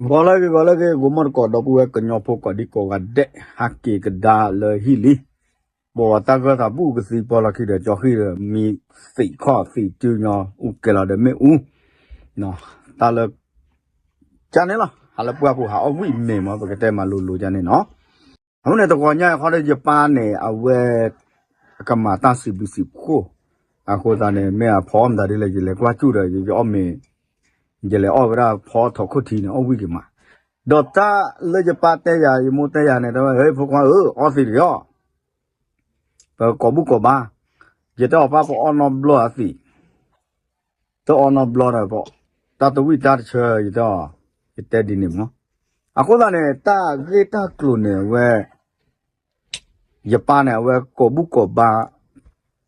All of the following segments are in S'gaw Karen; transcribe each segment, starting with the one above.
ဂီၤလၢအဂ့ၤ ဂီၤလၢအဂ့ၤ ဂိၤမီၢ်တကိး ဒီပုၢ်ဝဲၢ်ကညီဖိကိးဒံကိးဂၤဒဲး ဟးက့ၤကဒါလၢဟံၣ်လံ. ဘိးဝဲတၢ်ဂၢၢ်သးဘူၣ်ကသံပီလီၢ်ခံဒီး ကၠီဃံဒီး မံသံးခီၣ်သံးစုညီ အူကဲလီၤဒီးမ့ၣ်အူ တၢ်လၢ ကန့ၣ်လီၤ. ဟးလၢပှၢ်ပူၤ ဟးအီၣ်ဝံၣ်မ့ၤမး ပကတဲမၤလိၤလိၤကန့ၣ်နီၤ. အဃိန့ၣ်တဂီၤညါအံၤဃီဒီး ယပၢ်န့ၣ် အဝဲ ကမၤတၢ်စံးဘျုးစံးဖှိၣ် အဃိသတးန့ၣ် မ့ၢ်အဖီအီၣ်မတၤဒ်လဲၣ် ယလဲၤကွၢ်စူၣ်ဒီး ယအီၣ်မ့ၤ ယလဲၤအီၣ်ဝဲဒၣ်ဖီထီၣ်ခိၣ်ထံန့ၣ် အီၣ်ဝံၣ်က့ၤမး. ဒီးတၢ်လၢယပၢ်တဲယၤ ယမိၢ်တဲယၤန့ၣ် တဲဝဲ ဟဲ ဖိခွါဧၢ အီသံးတဂ့ၤအီၤ ပကိးဘူၣ်ကိးဘါ, ယတဲအီၤ ပၢ်ပအီၣ်နီတဘျီအသံး, တအီၣ်နီတဘျီဒီး တၢ်တဝံၣ်တၢ်တဆၢ ယတဲအီၤ, ယတဲဒ်န့ၣ်မး. အဃိသတးန့ၣ် တၢ်ဂ့ၢ်တၢ်ကျိၤန့ၣ် အဝဲ ယပၢ်န့ၣ် အဝဲကိးဘူၣ်ကိးဘါ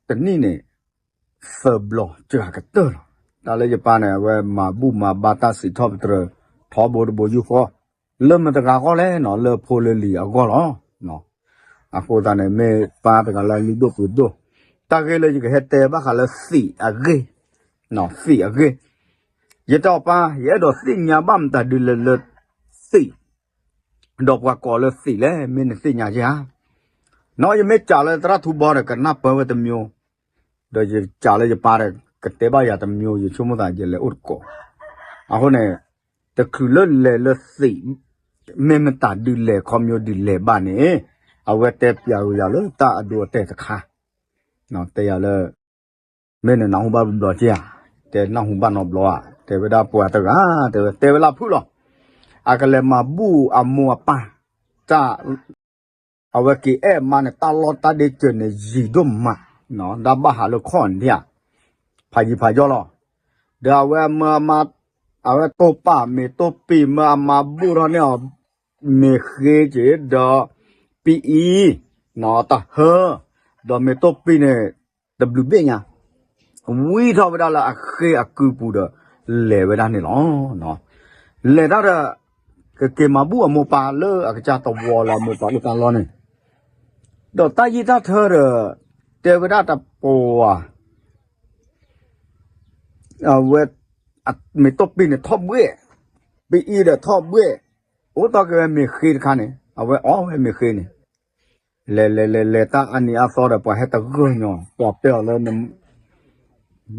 တနံၣ်န့ၣ် သၢဘျီစှၤကတၢၢ်လီၤ. တၢ်လၢယပၢ်န့ၣ် အဝဲမၤဘူၣ်မၤဘါတၢ်စံးထီၣ်ပတြၢၤ ထီဘိတဘိယူၢ်ဃီ လၢမတၤတဂၤအဂီၢ်လဲၣ်နီၤ လၢဖိလၢလံၤအဂီၢ်လီၤ. အဃိသတးန့ၣ် မ့ၢ်ပၢ်တဂၤလၢအလုၢ်ဒိၣ်ပှ့ၤဒိၣ်, တၢ်ဂ့ၢ်လၢယကဟဲတဲဘၣ်ဃးလၢသံးအဂ့ၢ်, သံးအဂ့ၢ်, ယတဲအီၤပၢ် ယအဲၣ်ဒိးသ့ၣ်ညါဘၣ်မတၤဒ်လဲၣ်လၢသံး ဒီးပှၤကိးလၢသံးလဲၣ် မ့ၢ်နသ့ၣ်ညါက့ၤဧါ. နီၢ် ယမ့ၢ်စံးလၢသရၣ်ထူဘီဒီး ကနၢ်ပၢၢ်ဝဲတမျိုး, ဒီးယစံးလၢယပၢ်ဒီး ကတဲဘၣ်ယၤတမျိုး ယဆိကမိၣ်သးယလဲၤအိၣ်တကိး. အဃိန့ၣ် တချုးလၢလဲၤလၢသံး မ့ၢ်မတၤဒ်လဲၣ်ခီမၠိဒ်လဲၣ်ဘၣ်န့ၣ် အဝဲတဲပျးက့ၤယၤလၢတၢ်အဒိအတဲာ်တခါ, တဲယၤလၢ မ့ၢ်နနၢ်ဟူဘၣ်ဘျီက့ၤဧါ, တဲနၢ်ဟူဘၣ်နီတဘျီဧါ, တဲဝဲဒၣ်ပှၤတဂၤ တဲဝဲတဲဝဲလၢဖုၣ်လီၤ. အကလဲၤမၤဘူၣ်အမိၢ်အပၢ် တၢ် အဝဲက့ၤအဲၣ်မါန့ၣ် တၢ်လီၢ်တၢ်ဒ့စၢၤန့ၣ် ယံာ်ဒိၣ်မး, ဒၣ်ဘၣ်ဟးလၢခီၣ်န့ၣ်ဧါ, ဖးယံၤဖးယီၢ်လီၤ. ဒီးအဝဲမၢအမါ အဝဲတိၢ်ပာ်မ့ၤတိၢ်ပံၢ် မၢအမါဘူၣ်ထီၣ်န့ၢ်အီၤ မ့ၤဃ့က့ၤဒီး ပံအံၤ တဟၢ ဒီးမ့ၤတိၢ်ပံၢ်န့ၣ် တဘျုးဘ့ၣ်ညါ ဝံထီၣ်ဝဲဒၣ်လၢအဃ့အကုပူၤဒီး လဲၤဝဲဒၣ်န့ၣ်လီၤ. လဲၤတၢ်ဒီး ကက့ၤမၤဘူၣ်အမိၢ်ပၢ်လၢအကစၢ်တဝီလၢအမိၢ်ပၢ်အိၣ်တၢ်လီၢ်န့ၣ်, ဒီးတၢ်ယံာ်တၢ်ထၢဒီး တဲဝဲဒၣ်တပှၤ အဝဲ မ့ၤတိၢ်ပံၢ်န့ၣ်ထီၣ်ဘှ့ၣ်, ပံအံၤဒီးထီၣ်ဘှ့ၣ်, အိၣ်တီၢ်က့ၤဝဲမ့ၤဃ့တခါန့ၣ် အဝဲအီၣ်ဝဲမ့ၤဃ့န့ၣ်, လဲၤလဲၤလဲၤလဲၤတၢ်အါနံၤအါသီဒီး ပှၤဟဲတဂၢၢ်ညီ ပှၤတဲအီၤလၢ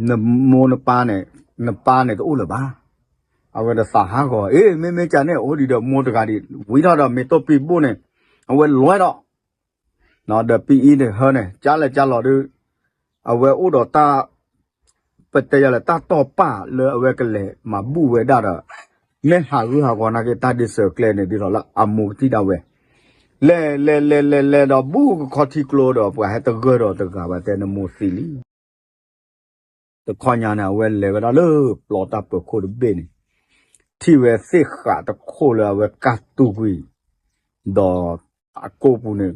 နမိၢ်နပၢ်န့ၣ် နပၢ်န့ၣ်တအိၣ်လၢၤဘၣ်. အဝဲဒီးသးဟးဂီၤ အ့ မ့မ့ၢ်ကန့ၣ် အိၣ်ဒံးဒီးမိၢ်တဂၤဒံး ဝံထီၣ်ဒီးမ့ၤတိၢ်ပံၢ်ဘိၣ်န့ၣ် အဝဲလဲၤဒီး ဒီးပံအံၤန့ၣ်ဟၢန့ၣ် ကလဲၤကလီၤဒုး အဝဲအိၣ်ဒီးတၢ် ပတဲယၤလၢတၢ်တီၢ်ပာ်လၢအဝဲကလဲၤမၤဘူၣ်ဝဲဒၣ်ဒီး မ့ၢ်ဟးဂူာ်ဟးဂီၤနာ်က့ တၢ်ဒ့စၢၤကျဲန့ၣ်ဒ်သိးလၢအမိၢ်ကထံၣ်ဒၣ်ဝဲ, လဲၤလဲၤလဲၤလဲၤလဲၤဒီး ဘူၣ်ကခီထံကျိဒီး ပှၤဟဲတဂၢၢ်ဒီးတဂၤဘၣ် တဲနမိၢ်သံလံ တခီညါန့ၣ် အဝဲလဲၤဝဲဒၣ်လၢပျီတၢ်ပၢၤခိၣ်တဘ့ၣ်န့ၣ်, ထံၣ်ဝဲသ့ၣ်ဃးတခိၣ်လၢအဝဲကၢ်တူာ်ကွံာ်, ဒီးအကိာ်ပူၤန့ၣ်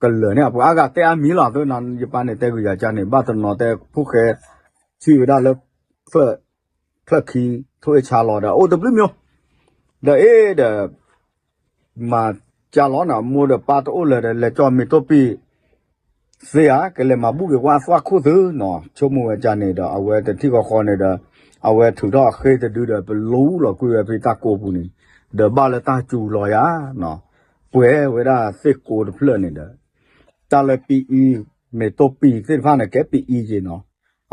ကလၢာ်န့ၣ် အပှၤအါဂၤတဲအါမံၤလီၤ. သနာ်ယပၢ်န့ၣ် တဲဂုာ်ယၤကန့ၣ် ဘၣ်တနီၤတဲဖိၣ်ဃဲ ထံၣ်ဝဲဒၣ်လၢ ချၢၣ်ခံ ထိၣ်အ့ၣ်ဆါလီၤဒီး အိၣ်တဘျုးမၠိ ဒီးအ့ၣ်ဒီး မၤကလီၤန့ၣ် မိၢ်ဒီးပၢ်တအိၣ်လၢၤဒီး လဲၤကၠီမ့ၤတိၢ်ပံၢ် သ့ဧါ ကလဲၤမၤဘူၣ်က့ၤကွၢ်သွၣ်ခိၣ်သုနီၤ ဆိကမိၣ်ဝဲကန့ၣ်ဒီး အဝဲတထံၣ်ဃီဃီန့ၣ်ဒီး အဝဲထုးထီၣ်အဃ့တဒုဒီး ပလူလီၤကွံာ်ဝဲဖဲတၢ်ကိာ်ပူၤန့ၣ် ဒီးဘၣ်လၢတၢ်စူၤလီၤယၤနီၤ ပှဲၤဝဲဒၣ်သ့ၣ်ကိတဖျၢၣ်န့ၣ်ဒီး တၢ်လၢပံအံၤ မ့ၤတိၢ်ပံၢ်သ့ၣ်တဖၣ်န့ၣ် ကဲပံအံၤက့ၤနီၤ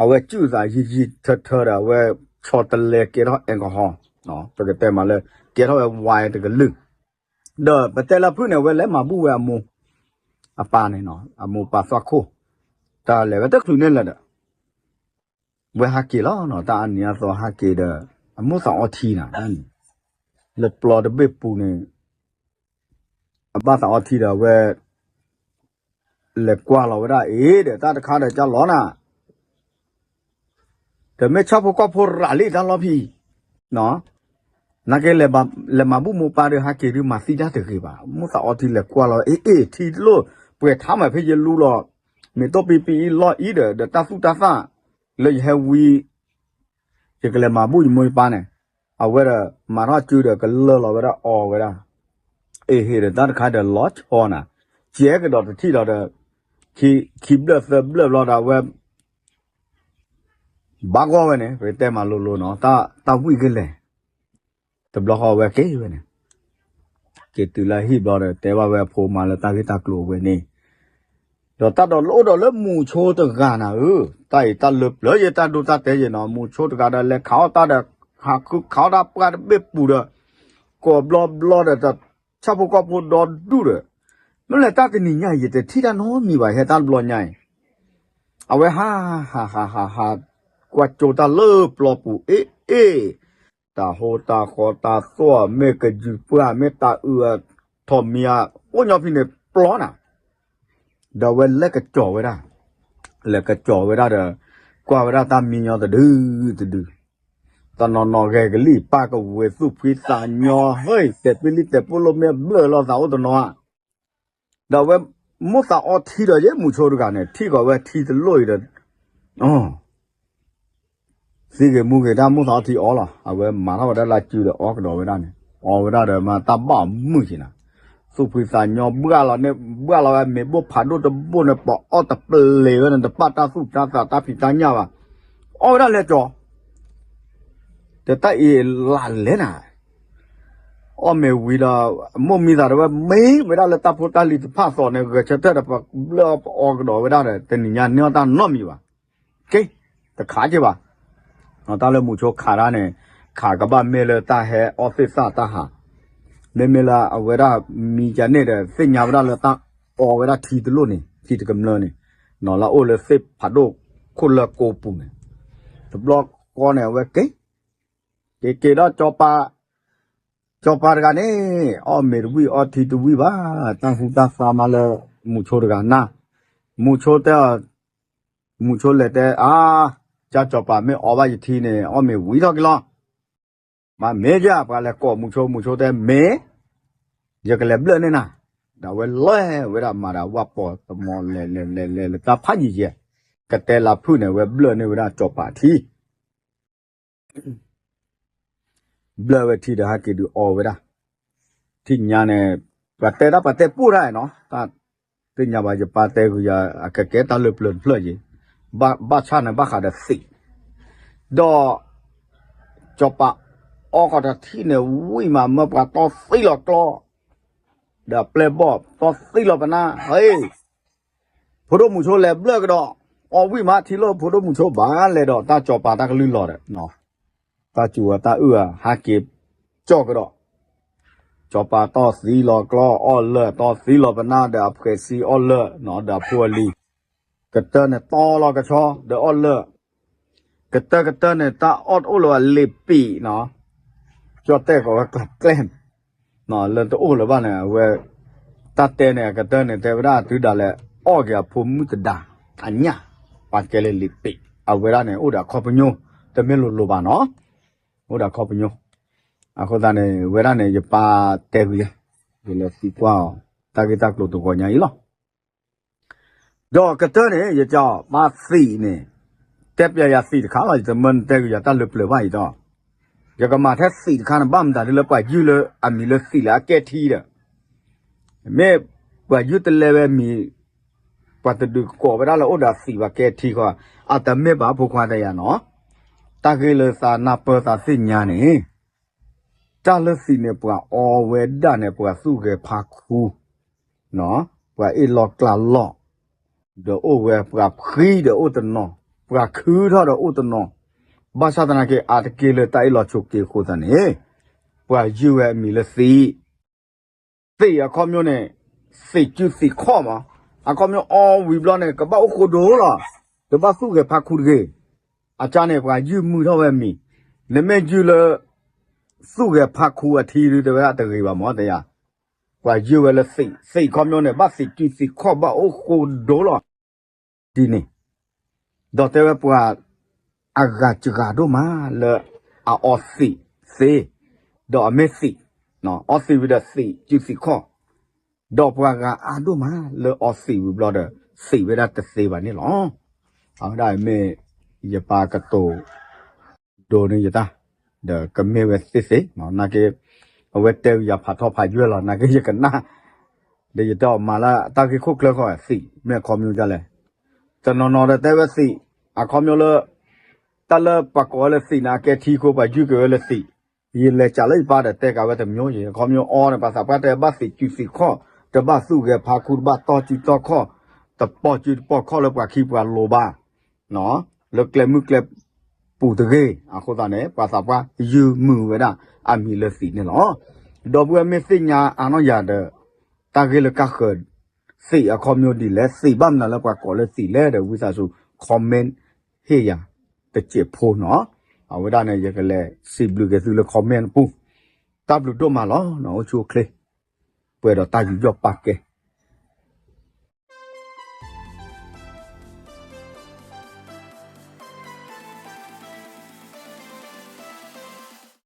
အဝဲစုၣ်သးယံာ်ယံာ်ထၢထၢဒီး အဝဲဆီတလဲကဲထီၣ်အဲကဟီ ပကတဲမးလၢ ကဲထီၣ်ဝဲဝါတကလုာ် ဒီးပတဲလၢဖုၣ်န့ၣ် အဝဲလဲၤမၤဘူၣ်ဝဲအမိၢ် အပၢ်န့ၣ်နီၤ အမိၢ်ပၢ်သွၣ်ခိၣ် တၢ်လဲၤဝဲတချုးန့ၣ်လၢၤဒီး ဝဲဟးက့ၤလီၤနီၤ တၢ်အါနံၤအါသီဟးက့ၤဒီး အမိၢ်သးအီထံနၤ တၢ်န့ၣ် လၢပျီတဘ့ၣ်ပူၤန့ၣ် အဘၣ်သးအီထံဒီးအဝဲ လဲၤကွၢ်လီၤဝဲဒၣ်အ့ၣ်ဒီး တၢ်တခါဒီးကၢ်လီၤနၤ ဒီးမ့ၢ်ဆၣ်ဖိကီၢ်ဖိရၤလံတၢ်လီၢ်ဖံ နာ်က့လဲၤမၤဘူၣ်မိၢ်ပၢ်ဒီးဟးက့ၤဒုးမၤသံတၢ်တဂ့ၤဘၣ် မိၢ်သးအီထံလဲၤကွၢ်လီၤ အ့ၣ်အ့ၣ်ထံလိၣ် ပှဲၤထါမးဖဲယလူလီၤ မ့ၤတိၢ်ပံၢ်ပံအံၤလီၢ်အံၤဒီး ဒီးတၢ်သူၣ်တၢ်သၣ် လၢယဟဲဝံ ယကလဲၤမၤဘူၣ်ယမိၢ်ယပၢ်န့ၣ် အဝဲဒီးမၤထီၣ်စုဒီးကလၢလီၤဝဲဒၣ်အီဝဲဒၣ် အ့ၣ်ဟ့ၣ်ဒီးတၢ်တခါဒီးလီၤဆီနၤ ကဲကဒီးတထံၣ်လီၤဒီး ခံဘျၢၣ်သၢဘျၢၣ်ဘျီဒီးအဝဲ ဘၣ်ဂီၢ်ဝဲန့ၣ် ပကတဲမးလိၤလိၤနီၤ တၢ်ဝံၣ်ကလဲၣ် တဘျီဃီအဝဲက့ၤဝဲန့ၣ် က့ၤတုၤလၢဟံၣ်ဘျီဒီး တဲဘၣ်ဝဲအဖိမါလၢတၢ်ဂ့ၢ်တၢ်ကျိၤအဝဲန့ၣ်, ဒီးတၢ်ဒိးလိၣ်ဒီးလၢမူဆိတဂၤနၤဧၢ, တၢ်အံၤတၢ်လၢပျၢၤယဲ တၢ်ဒိတၢ်တဲာ်ယဲနီၤ, မူဆိတဂၤဒီး လဲၤခးအီၣ်တၢ်ဒီး ဟးခုခးအီၣ်တၢ်ပှၢ်တဘ့ၣ်ပူၤဒီး ကိးဘျီဘျီဒီး ဆၣ်ဖိကီၢ်ဖိဒီဒူၣ်ဒီး မ့ၢ်လဲၤတၢ်တနံၤညါအံၤ ယတထံၣ်တၢ်နီတမံၤဘၣ် ဟဲတၢ်တဘျီညါအံၤ, အဝဲဟး ဟး ဟး ဟး ဟး ကွၢ်ကၠိတၢ်လၢပျီပူၤ အ့ အ့ တၢ်ဟိတၢ်ဃီတၢ်သွီၣ် မ့ၢ်ကယူၤပှၢ် မ့ၢ်တၢ်အုးအထီၣ်မံၤဧါ အိၣ်ညီဖံန့ၣ်ပျီနၤ, ဒီးအဝဲလဲၤကစီၤဝဲဒၣ်, လဲၤကစီၤဝဲဒၣ်ဒီး ကွၢ်ဝဲဒၣ်တၢ်မံညီတဒုတဒု, တနီၤနီၤဂဲၤကလံၢ်ပၢ်ကဝဲၤသူၣ်ဖှံသးညီ ဟဲ တဲာ်ပ့လံတဲာ်ပူလိၣ်မ့ၢ်ဘျၢၣ်လိာ်သးအိၣ်တနီၤဧါ, ဒီးအဝဲ မိၣ်သးအီထံဒီး ယဲမူဆိတဂၤန့ၣ် ထံၣ်ကီးဝဲထံတလိၣ်အံၤဒီး သံဂ့ၤမူဂ့ၤတၢ်မိၣ်သးအီထံအီလီၤ, အဝဲမၤထီၣ်ဝဲဒၣ်လၢစုဒီးအီကဒီးဝဲဒၣ်န့ၣ် အီဝဲဒၣ်ဒီးမ့ၢ်တၢ်ဘၣ်မုာ်က့ၤနၤ, သူၣ်ဖှံသးညီဘှၣ်လီၤန့ၣ် ဘှၣ်လီၤဝဲမ့ၤဘိၣ်ဖးဒိၣ်တဘိၣ်န့ၣ် ပအီၣ်တပျ့ၤဝဲန့ၣ် တပာ်တၢ်သူၣ်တၢ်သးတၢ်ဖံးတၢ်ညၣ်ဘၣ်, အီၣ်ဝဲဒၣ်လဲၤကၠီၤ တဲတၢ်အံၤလၢလဲၣ်နၤ, အီၣ်မ့ၤဝံၤဒီး မိၢ်မံသးဒီးဝဲမ့ၢ်ဝဲဒၣ်လၢတၢ်ဖိတၢ်လံၤတဖၣ်အသိးန့ၣ် ဂဲၤဆၢထၢၣ်ဒီးပဘျၢၣ်ပအီကဒီးဝဲဒၣ်ဒီး တနံၤညါန့ၢ်အီၣ်တၢ်နီတမံၤဘၣ်, က့ တခးက့ၤဘၣ်, တၢ်လၢမူဆိခးတၢ်န့ၣ် ခးကဘၣ်မ့ၢ်လၢတၢ်ဟဲအီၣ်သ့ၣ်သၣ်တၢ်ဟး, မ့မ့ၢ်လၢအဝဲဒၣ်မံကန့ၣ်ဒီး သ့ၣ်ညါဝဲဒၣ်လၢတၢ်အီဝဲဒၣ်ထံတလိၣ်န့ၣ် ထံတကမျၢၢ်န့ၣ်, နီၤလၢအအိၣ်လၢသ့ၣ်ဖးဒိၣ်ခိၣ်လၢကိးပူၤန့ၣ်, တဘျီဃီန့ၣ် အဝဲက့ၤ က့ၤက့ၤဒီး စီၤပၤတဂၤန့ၣ် အီၣ်မ့ၤတဝံၣ်အီထံတဝံၣ်ဘၣ်, တၢ်ဟူတၢ်သါမးလၢ မူဆိတဂၤနၤ, မူဆိတဲအီၤ, မူဆိလဲၤတဲ အါ, ကၢ်စီၤပၤမ့ၢ်အီဘၣ်ယထံန့ၣ် အီၣ်မ့ၤဝံၤထီၣ်က့ၤလီၤ, မ့ၢ်ကၢ် ပှၤလဲၤကိးမူဆိ မူဆိတဲမ့ၢ် ယကလဲၤဘျၢၣ်န့ၢ်နၤ, ဒီးအဝဲလဲၤဝဲဒၣ်မၤဒီးဝၣ်ပီၤတမီၤလဲၤလဲၤလဲၤလဲၤလၢတၢ်ဖးယံၤယဲၢ်, ကတဲလၢဖုၣ်န့ၣ် အဝဲဘျၢၣ်န့ၢ်ဝဲဒၣ်စီၤပၤထံ ဘျၢၣ်ဝဲထံဒီးဟဲက့ၤဒုးအီဝဲဒၣ်, ထံၣ်ညါန့ၣ် ပှၤတဲတၢ်ပှၤတဲပိၢ်တၢ်နီၤ, တၢ်သ့ၣ်ညါဘၣ် ယပၢ်တဲဂုာ်ယၤ အကကဲတၢ်လၢပျၢၤတဖျၢၣ်ယံၤ, ဘၣ်ဆၣ်န့ၣ်ဘၣ်ဃးဒီးသံး, ဒီး စီၤပၤအီခီၣ်ထံးန့ၣ်ဝံၣ်မး မၢပှၤတီသံလီၤကျီ ဒီးပျဲၢ်ဘီၣ်တီသံလီၤပနၢ်, ဟဲ ဖိဒိၣ်မူဆိလဲၤဘျၢၣ်ကဒီး, အီၣ်ဝံၣ်မးထံလၢဖိဒိၣ်မူဆိဘၣ်လဲၤဒီး တၢ်စီၤပၤတၢ်ကလုၢ်လီၤဒီး, တၢ်စူၤအတၢ်အုၣ်အဟးက့ၤကၠီၣ်ကဒီး, စီၤပၤတီသံလီၤကျီ အီၣ်လၢာ် တီသံလီၤပနၢ်ဒီးအဖှဲးဆံအီၣ်လၢာ် ဒီးအဖိအလံၤ, ကတၢၢ်န့ၣ်တီလီၤကဆီဒီးအီၣ်လၢာ် ကတၢၢ်ကတၢၢ်န့ၣ် တၢ်အီၣ်တအိၣ်လၢၤဘၣ်လံာ်ပံာ်နီၤ, ကၠီၣ်တဲၣ်ကိးဝဲကျးကျဲၢ်, လၢတအိၣ်လၢၤဘၣ်န့ၣ် အဝဲ တၢ်တဲန့ၣ် အကတၢၢ်န့ၣ် တဲဝဲဒၣ်တုၤဒၣ်လဲာ် အီၣ်က့ၤအဖိမုၣ်တဒါ အညၣ်, ပှၤကဲလၢလံာ်ပံာ် အဝဲဒၣ်န့ၣ် အိၣ်ဒီးအခီပညီ, တမ့ၢ်လိၤလိၤဘၣ်နီၤ, အိၣ်ဒီးအခီပညီ, အဃိသတးန့ၣ် ဝဲဒၣ်န့ၣ် ယပၢ်တဲဂုာ်ယၤ, ယလဲၤသံကွၢ်အီၤ တၢ်ဂ့ၢ်တၢ်ကျိၤတဂီၤညါအံၤလီၤ. ဒီးကတၢၢ်န့ၣ် ယတဲအီၤ ပှၤသံးန့ၣ် တဲပျးယၤသံးတခါလီၤ, ယတမၢနတဲဂုာ်ယၤတၢ်လၢပျၢၤဘၣ်အံၤဒီး, ယကမၤထဲသံးတခါန့ၣ် ဘၣ်မတၤဒ်လၢပှၤယုၢ်လၢအမံၤလၢသံးလၢအကဲထံဒီး, မ့ၢ်ပှၤယုၢ်တလဲဝဲမံၤ, ပှၤတဒုးကိးဝဲဒၣ်လၢအိၣ်ဒီးသံးပှၤကဲထံဃီ, အတမ့ၢ်ဘၣ်ဖိခွါတယၤနီၤ, တၢ်ဂ့ၢ်လၢသးနၢ်ပၢၢ်သးသ့ၣ်ညါန့ၣ် တၢ်လၢသံးန့ၣ် ပှၤအီဝဲဒၣ်န့ၣ် ပှၤသူၣ်ဂဲၤဖးခူ, ပှၤအ့ၣ်လီၤကျးလီၤ, ဒီးအိၣ်ဝဲပှၤဖှံဒီးအိၣ်တနီၤ, ပှၤခုထီၣ်ဒီးအိၣ်တနီၤ, ဘၣ်ဆၣ်သနာ်က့ အါတက့ၢ်လၢတၢ်အ့ၣ်လီၤဆိးက့အဃိသတးန့ၣ်, ပှၤယုၢ်ဝဲအမံၤလၢသံး သံးအခီပညီန့ၣ် သံးစုသံးခီၣ်မး, အခီပညီအီဝံၤဘျီန့ၣ် ကဘၣ်အိၣ်ဃိဒိလီၤ, တဘၣ်သူၣ်ဂဲၤဖးခူတဂ့ၤ, အကါန့ၣ် ပှၤယုၢ်မုၢ်ထီၣ်ဝဲမံၤ, နမ့ၢ်ယုၢ်လၢ သူၣ်ဂဲၤဖးခူအထံဒု တဲဝဲဒၣ်တဂ့ၤဘၣ်မး တယၤ, ပှၤယုၢ်ဝဲလၢသံး, သံးအခီပညီန့ၣ် ဘၣ်သံးစုသံးခီၣ် ဘၣ်အိၣ်ဃိဒိလီၤ ဒ်န့ၣ်, ဒီးတဲဝဲပှၤ အဂၤစှၤဒိၣ်မးလၢအအီသံးသ့, ဒီးအမ့ၢ်သံး, အီသံးဝံၤဒီးသံးစုသံးခီၣ်, ဒီးပှၤဂၤအါဒိၣ်မးလၢအီသံးဝံၤဘျီဒီး သံးဝဲဒၣ်တသ့ဘၣ်န့ၣ်လီၤ. အဝဲဒၣ်မ့ၢ် ယပၢ်ကတိၤ ဒိးန့ၢ်ယတၢ်, ဒီးကမ့ၢ်ဝဲသ့ၣ်သ့ၣ်, နာ်က့ အဝဲတဲယၤဖးထီဖးယွဲၢ်လီၤ နာ်က့ယကနၣ်, ဒီးယတဲအီၤမၤလၢတၢ်ဂ့ၢ်ခိၣ်ချၢဃီ သံးမ့ၢ်အခီပညီဒ်လဲၣ်, တနီၤနီၤဒီးတဲဝဲသံး, အခီပညီလၢ တၢ်လၢပှၤကိးဝဲလၢသံးန့ၣ် အကဲထံအဃိ ပှၤယုၢ်က့ၤဝဲလၢသံး, ယလဲၤစးလၢယပၢ်ဒီးတဲကးဝဲတမျိုးယဲၤ ခီဖျိအီၤန့ၣ် ပှၤသးပှၢ်တဲဘၣ်သံးစုသံးခီၣ်, တဘၣ်သူၣ်ဂဲၤဖးခူ, တဘၣ်တီၢ်စုတီၢ်ခီၣ်, တပိာ်စုတပိာ်ခီၣ်လၢပှၤခံပှၤလိၤဘၣ်, လၢကျဲမုၢ်ကျဲပူၤတဂ့ၤ. အဃိသတးန့ၣ် ပှၤသးပှၢ်ယုၢ်မုာ်ဝဲဒၣ်အမံၤလၢသံးန့ၣ်လီၤ. ဒီပုၢ်ဝဲၢ်မ့ၢ်သ့ၣ်ညါအါနီၢ်ယၤဒီး တၢ်ဂ့ၢ်လၢကါဃၢၤ သံးအခီပညီဒ်လဲၣ်, သံးဘၣ်မနုၤလၢပှၤကိးလၢသံးလဲၣ်ဒီး ဝံသးစူၤ comment ဟ့ၣ်ယၤတစဲးဖိနီၤ. အဝဲဒၣ်န့ၣ် ယကလဲၤစံးဘျုးက့ၤသုလၢ comment အပူၤ. တၢ်ဘျုးဒိၣ်မးလီၤ. အိၣ်ဆူၣ်အိၣ်ချ့, ပှဲၤဒီးတၢ်ယူးယီၣ်ပာ်ကဲ